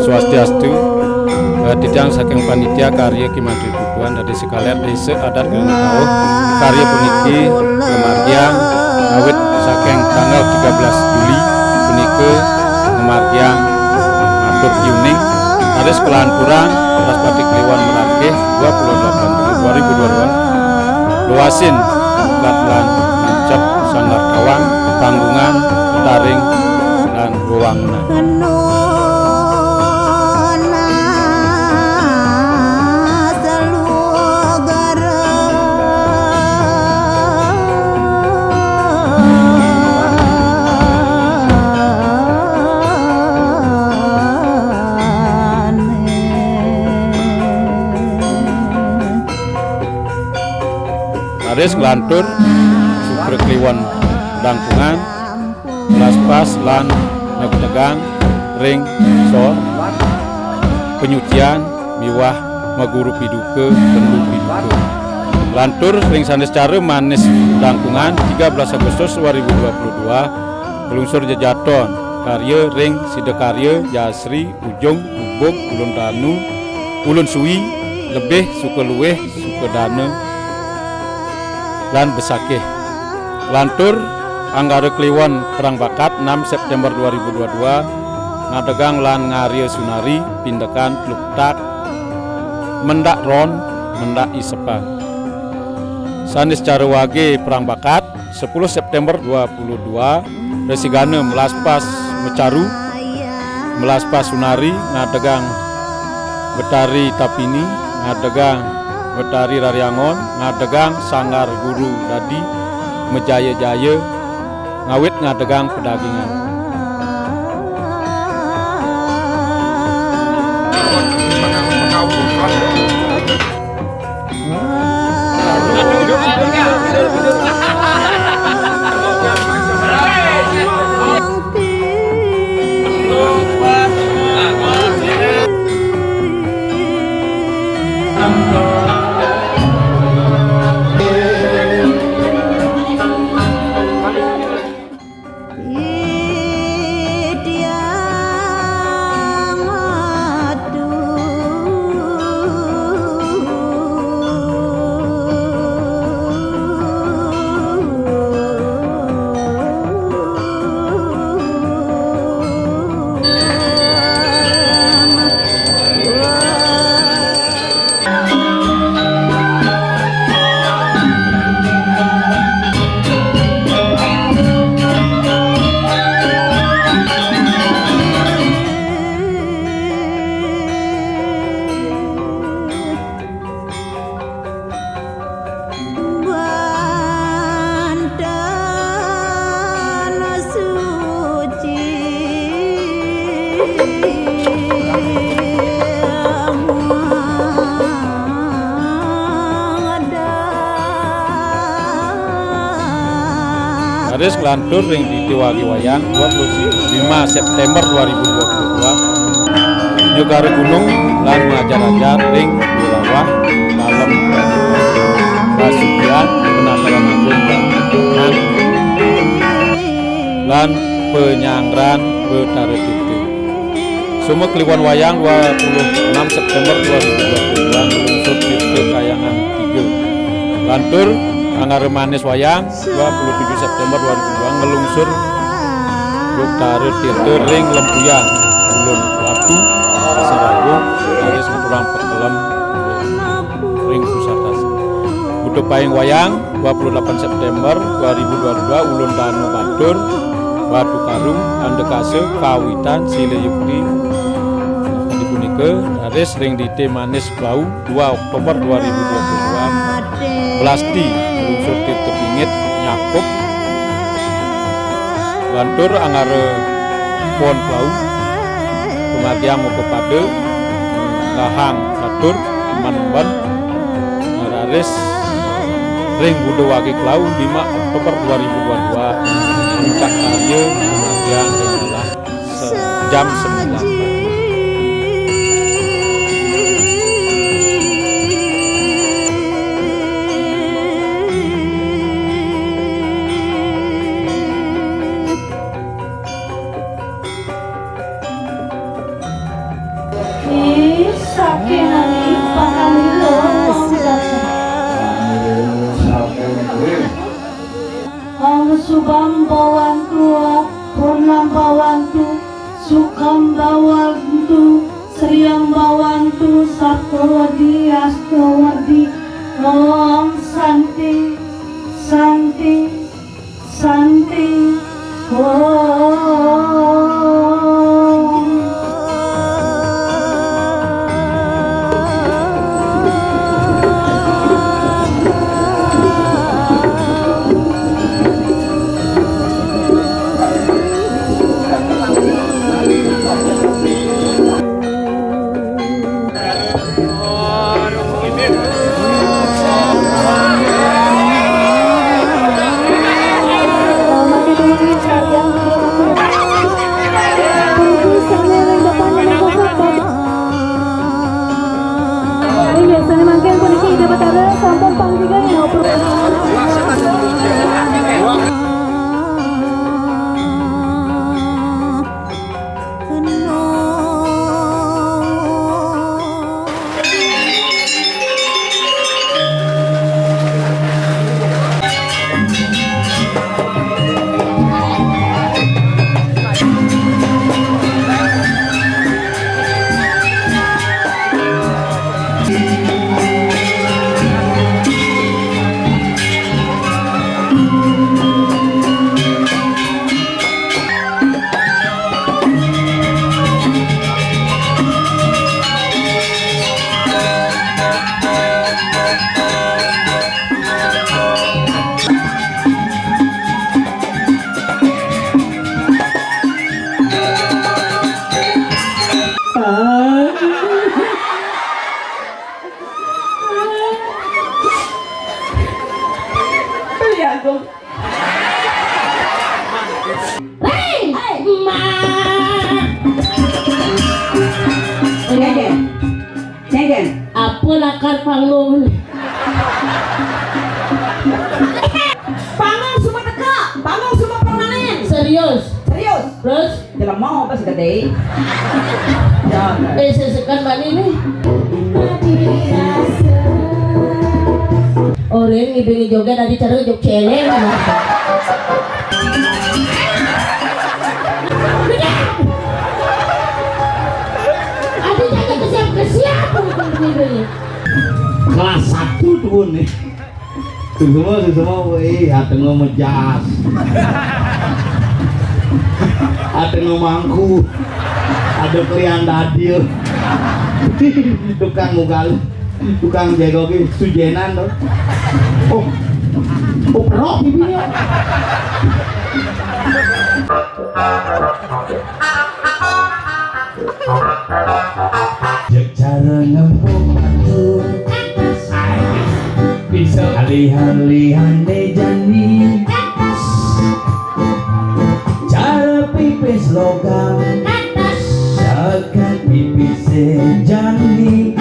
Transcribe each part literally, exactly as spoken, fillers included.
Swastiastu, eh, titiang saking panitia karya Ki Mantri Tutuan dadi sekaler Desa Adat Keliwan Kauh. Karya puniki ngamargiang awit saking tanggal tiga belas Juli punika ngamargiang matur piuning. Raris kalanturang Wraspati Kliwon Merakih dua puluh delapan Juli dua ribu dua puluh dua. Luasin bukat lan nancep Sanggar Tawang, Panggungan, Petaring, lan Wewangunan. Raris nglantur Sukra Kliwon Dangkungan, melaspas lan negtegang ring sor, penyucian miwah maguru piduka, pendu piduka. Lantur ring Saniscara Manis Dangkungan, tiga belas Agustus dua ribu dua puluh dua, nglungsur jejaton karya ring Sidakarya, Jasri, Ujung, Ubug, Ulun Tanu, Ulun Sui, Lebih, Sukaluih, Sukadana, lan Besakih. Lantur Anggara Kliwon Perang Bakat, enam September dua ribu dua puluh dua, ngadegang lan ngarya sunari, pindekan, tluktak, mendak ron, mendak isepan. Saniscara Wage Perang Bakat, sepuluh September dua puluh dua, Resigana melaspas mecaru, melaspas sunari, ngadegang Betari Tapini, ngadegang Betari Rariangon, ngadegang Sanggar Guru Dadi, majaya-jaya, ngawit ngadegang pedagingan. Raris nglantur ring Dite Wage Wayang, dua puluh lima September dua ribu dua puluh dua. Nyegara gunung lan maajar-ajar ring Bulawah, Dalem, Pasugian, Penataran Agung, lan, lan Penyangran Betara Tirta. Soma Kliwon Wayang, dua puluh enam September dua ribu dua puluh dua, nglungsur Tirta Kayangan tiga. Lantur Anggara Manis Wayang, dua puluh tujuh September dua ribu dua, nglungsur Betara Tirta ring Lempuyang, Ulun Watu, Saragung, raris ngaturang pakelem ring Pusar Tasih. Buta Paing Wayang, dua puluh delapan September dua ribu dua puluh dua, Ulun Danu Batur, Batu Karung, Andakasa, Kawitan, Sila Yukti. Kadi punika, raris ring Dite Manis Klau, dua Oktober dua ribu dua puluh dua, Belasti, nglungsur Tirta Pingit, Nyakup, lantur Anggara Pon Klau, pamargiang maka pada, Gahang Catur, Manban, raris ring Buda Wage Klau, lima Oktober dua ribu dua puluh dua, puncak karya, pamargiang ring galah se-, jam sembilan pagi. Saking adi pakalilo. Om Subham Bhawantu, Purnam Bhawantu, Sukham Bhawantu, Sriyam Bhawantu, Saptawadi Astawadi. Om Santi, Santi, Santi. Om. Inggih, sané mangkin puniki Ida Batara sampun panggiga ing Beli Agung. Hei, Mak. Cengken. Cengken. Apa lakar panggung? Panggung semua teka, panggung semua permanen. Serius? Serius. Terus? Jelema apa segede? Jangan. Eh, sesekan mana ini? Orang ini joget dari cara joget celeng. Aduh, jangan kesiap-kesiap. Kelas satu tuh nih. Tuh semua, tuh semua, wih, ada ngemejas. Ada ngemangku. Ada kelian dadil. Tukang mugal. Tukang jago ki sujenan to. Oh. Oh, perok pipinya. Cara ngempuk batu. Bisa alih-alihan deh jani. Cara pipis logam. Sekat pipis jani.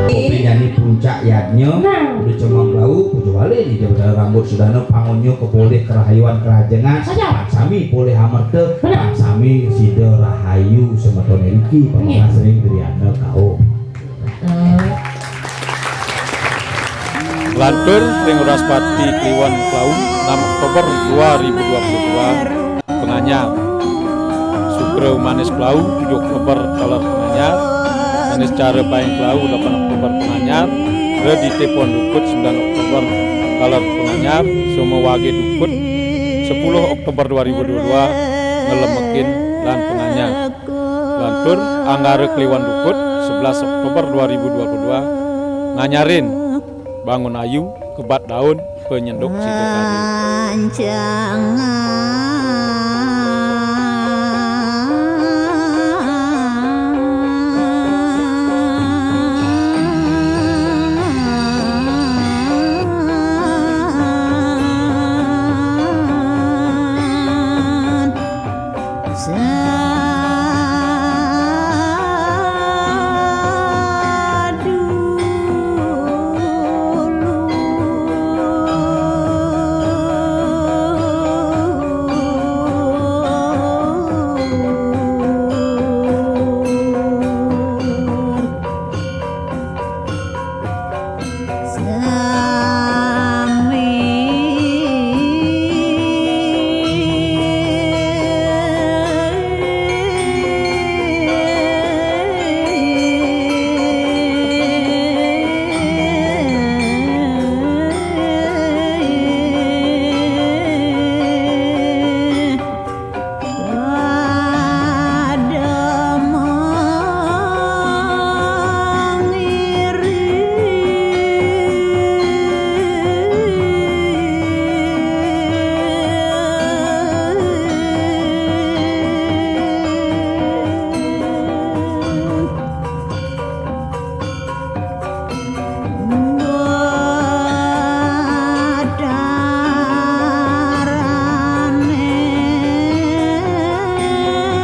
Kopi jani puncak yadnya. Nah. Udah cemang bau, kecuali di jabatan rambut sudana pangonnya kepulih kerahayuan kerajengan. Saja. Pan sami pulih amerta, benar. Pan sami sida rahayu semeton niki, iya. Pamungkas ring Griana Kaum. Eh. Lantur ring Wraspati Kliwon Klawu, enam Oktober dua ribu dua puluh dua, Penganyar. Sukra Manis Klawu, tujuh Oktober, taler Penganyar. Manis Cara Baing Klawu, delapan Oktober, Penganyar. Redite Pon Dukut, sembilan Oktober, taler Penganyar. Soma Wage Dukut, sepuluh Oktober dua ribu dua puluh dua, ngelemekin lan Penganyar. Lantur Anggara Kliwon Dukut, sebelas Oktober dua ribu dua puluh dua, nganyarin Bangun Ayu, Kebat Daun, Penyenduk Sidakari.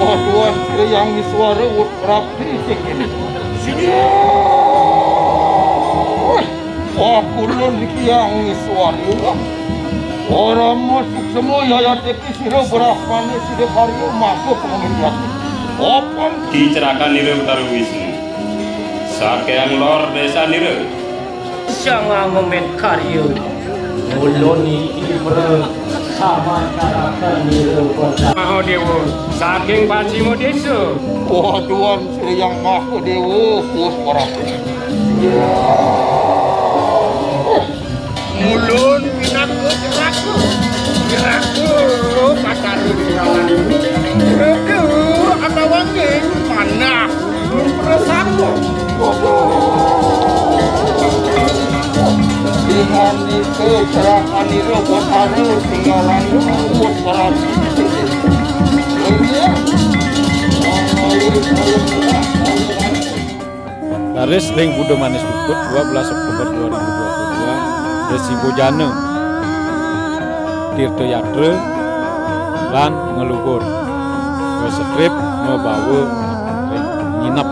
Aduan Sri Hyang Iswara wus prapti sing kene. Sini. Wah, kulun Sri Hyang Iswara. Ora masuk semua yayate sira brahmane sira karya masuk pengumurian. Opan dicerakan nira Betara Wisnu. Saking lor desa nira. Sang angomen karya. Mula niki pra samacarakan nira Betara. Mahadewa, saking pacima desa. Waduan Sri Hyang Mahadewa, Gus Prabu. Mulun pinaka jeraka. Jeraka, Batara Ringalan. Jeraka, atawa nggih manah. Presako. Dengan itu, cerakanira Batara Ringalan. Wah, berarti. Iya. Laris ring Buda Manis Dukut, dua belas Oktober dua ribu dua puluh dua, Resi Bojana, Tirta Yatra, lan ngeluhur, ngesetrip, ngebawa, ring nginep.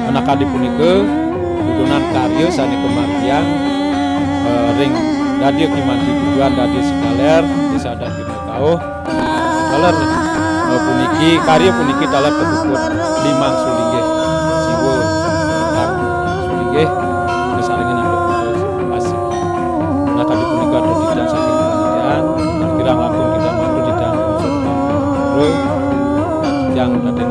Anak adi punika, dudonan karya sane kamargiang, eh, ring Dadia Kimanti Tujuan Dadia Sikaler, Desa Adat Ginakauh, Taler, eh, puniki, karya puniki taler kapuput limang sulinggih. Siwa petang sulinggih, kasarengan antuk putus asih. Nah, kadi punika atur titiang saking panitia, kirang langkung titiang matur titiang unsur pura, titiang daden